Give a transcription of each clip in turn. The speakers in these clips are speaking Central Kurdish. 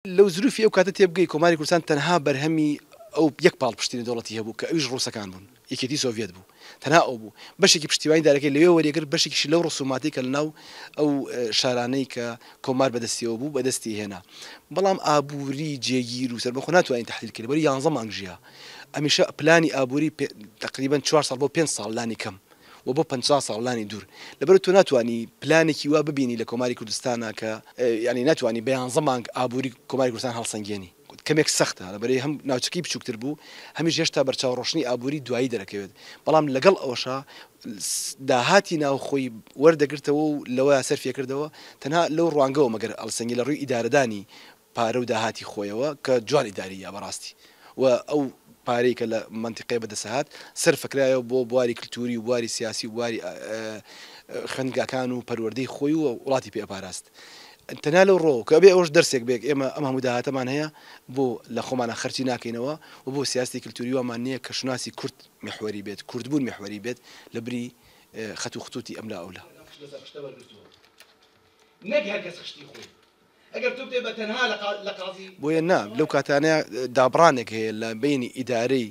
لەو زروفی ئەو کاتە تێبگەی کۆماری کوردستان تەنها بەرهەمی ئەو یەک پاڵپشتی نێودەوڵەتی هەبوو کە ئەویش ڕووسەکان بوون، یەکێتی سۆڤیەت بوو، تەنها ئەو بوو. بەشێکی پشتیوانی دارەکەی لەوێ وەریەگرت، بەشێکیشی لەو ڕسوماتەی کە لەناو ئەو شارانەی کە کۆمار بەدەستیەوە بوو بەدەستی هێنا. بەڵام ئابووری جێگیر و سەربەخۆ ناتوانین تەحلیل کەین، لەبەرئەوەی یانزە مانگ ژیا. هەمیشە پلانی ئابووری تەقریبەن چوار ساڵ بۆ پێنج ساڵ لانی کەم و بۆ 50 ساڵ لانی دوور. لەبەرئەوەی تۆ ناتوانی پلانێکی وا ببینی لە کۆماری کوردستانا کە یانی ناتوانی بە یانزە مانگ ئابووری کۆماری کوردستان هەڵسەنگێنی. کەمێک سەختە لەبەرئەوەی هەم ناوچەکەی بچووکتر بوو هەمیش هێشتا بەرچاو ڕۆشنی ئابووری دوایی دەرەکەوێت. بەڵام لەگەڵ ئەوەشا داهاتی ناوخۆی وەردەگرتەوە و لەوە سەرفیەکردەوە تەنها لەو ڕوانگەوە مەگەر هەڵسەنگی لە ڕووی ئیدارەدانی پارە و داهاتی خۆیەوە کە جوان ئیداری یا بەڕاستی و ئەو پارەی کە لە مەنتیقەیە بەدەسهات سەرفەکرایەوە بۆ بواری کلتوری و بواری سیاسی و بواری خوێندگاکان و پەروەردەی خۆی و وڵاتی پێ ئەپاراست تەنیا لەو ڕۆوە کە ئەبێ ئەوەش دەرسێک بێ ئێمە ئەم هەموو داهاتەمان هەیە بۆ لە خۆمانە خەرجی ناکەینەوە و بۆ سیاسەتی کلتوری وامان نییە کە شوناسی کورد میحوەری بێت کوردبوون میحوەری بێت لە بری خەت و خطوتی ئەملا ئەولا. نەک هەر کەس خشتی خۆی. ئەگەر تۆ بتەوێت بە تەنها لە قازی. بۆیە نا لەو کاتانە دابڕانێک هەیە لە بەینی ئیدارەی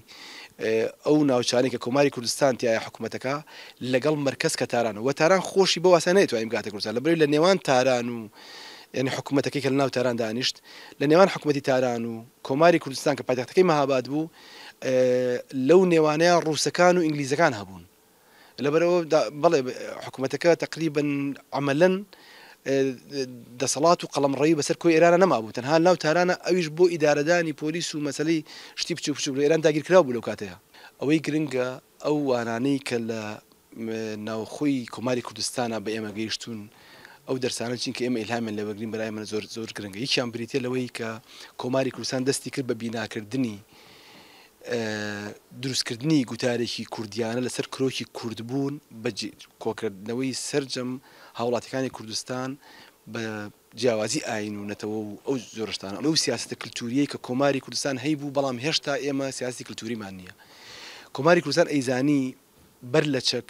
ئەو ناوچانەی کە کۆماری کوردستان تیایا حکومەتەکە لەگەڵ مەرکەز کە تارانە وە تاران خۆشی بەو ئاسانی نەیتوانی بگاتە کوردستان لەبەرئەوەی لە نێوان تاران و یانی حکومەتەکەی کە لە ناو تاران دانیشت لە نێوان حکومەتی تاران و کۆماری کوردستان کە پایتەختەکەی مەهاباد بوو لەو نێوانەیە ڕووسەکان و ئینگلیزەکان هەبوون لەبەرئەوە بەڵێ حکومەتەکە تەقریبەن عەمەلەن دەسەڵات و قەڵەمڕەوی بەسەر کۆی ئێرانە نەمابوو تەنها لەناو تارانە ئەویش بۆ ئیدارەدانی پۆلیس و مەسەلەی شتی بچوک بچوک لە ئێران داگیرکراو بوو لەو کاتەیا. ئەوەی گرنگە ئەو وانانەی کە لە ناوخۆی کۆماری کوردستانا بە ئێمە گەیشتوون ئەو دەرسانە چین کە ئێمە ئیلهامیان لێ وەرگرین بەرای من زۆر زۆر گرنگە یەکیان بریتیە لەوەی کە کۆماری کوردستان دەستی کرد بە بیناکردنی دروستکردنی گوتارێکی کوردیانە لەسەر کرۆکی کوردبوون بە کۆکردنەوەی سەرجەم هاوڵاتیەکانی کوردستان بە جیاوازی ئایین و نەتەوە و ئەو جۆرە شتانە، ئەو سیاسەتە کلتوریەی کە کۆماری کوردستان هەیبوو بەڵام هێشتا ئێمە سیاسەتی کلتوریمان نییە. کۆماری کوردستان ئەیزانی بەر لە چەک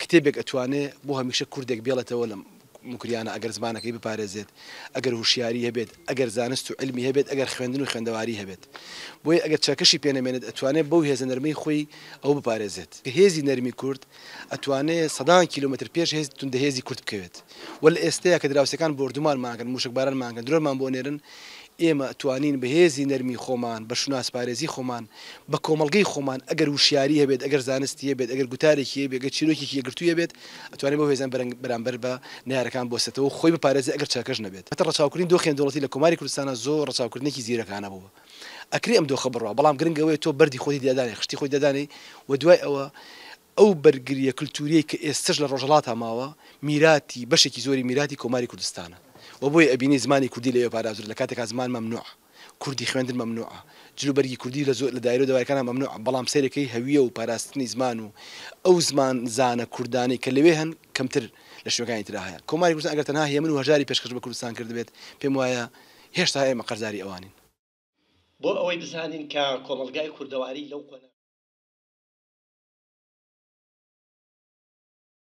کتێبێک ئەتوانێ بۆ هەمیشە کوردێک بێڵێتەوە لە موکریانە ئەگەر زمانەکەی بپارێزێت، ئەگەر هوشیاری هەبێت، ئەگەر زانست و عیلمی هەبێت، ئەگەر خوێندن و خوێندەواری هەبێت. بۆیە ئەگەر چەکەشی پێ نەمێنێت ئەتوانێ بەو هێزە نەرمەی خۆی ئەوە بپارێزێت. هێزی نەرمی کورد ئەتوانێ سەدان کیلۆمەتر پێش هێز توندەهێزی کورد بکەوێت و لە ئێستەیا کە دراوسێکان بۆردومانمان ئەکەن، موشەکبارانمان ئەکەن، درۆنمان بۆ ئەنێرن، ئێمە ئەتوانین بە هێزی نەرمی خۆمان، بە شوناسپارێزی خۆمان، بە کۆمەڵگەی خۆمان ئەگەر وشیاری هەبێت، ئەگەر زانستی هەبێت، ئەگەر گوتارێکی هەبێت، ئەگەر چیرۆکێکی یەکگرتووی هەبێت، ئەتوانێت بەو هێزانە بەرامبەر بە نەیارەکان بوەستێتەوە و خۆی بپارێزێت ئەگەر چەکەش نەبێت. واتە ڕەچاوکردنی دۆخی نێودەوڵەتی لە کۆماری کوردستانا زۆر ڕەچاوکردنێکی زیرەکانە بووە. ئەکرێ ئەم دۆخە بڕوا، بەڵام گرنگ ئەوەیە تۆ بەردی خۆتی دادانێ، خشتی خۆتی دادانێی و دوای ئەوە ئەو بەرگرییە کلتورییەی کە ئێستەش لە ڕۆژهەڵاتا ماوە، میراتی، بەشێکی زۆری میراتی کۆماری کوردستانە و بۆیە ئەبینی زمانی کوردی لەوێ پارازرێت لە کاتێکا زمان مەمنوعە، کوردی خوێندن مەمنوعە، جلوبەرگی کوردی لە زۆر لە دایرە و دەوارەکانا مەمنوعە، بەڵام سەیرەکەی هەویە و پاراستنی زمان و ئەو زمان زانە کوردانەی کە لەوێ هەن کەمتر لە شوێنەکانی ترا هەیە. کۆماری کوردستان ئەگەر تەنها هێمن و هەژاری پێشکەش بە کوردستان کردبێت، پێم وایە هێشتا ئێمە قەرزاری ئەوانین. بۆ ئەوەی بزانین کە کۆمەڵگای کوردەواری لەو قۆناغە.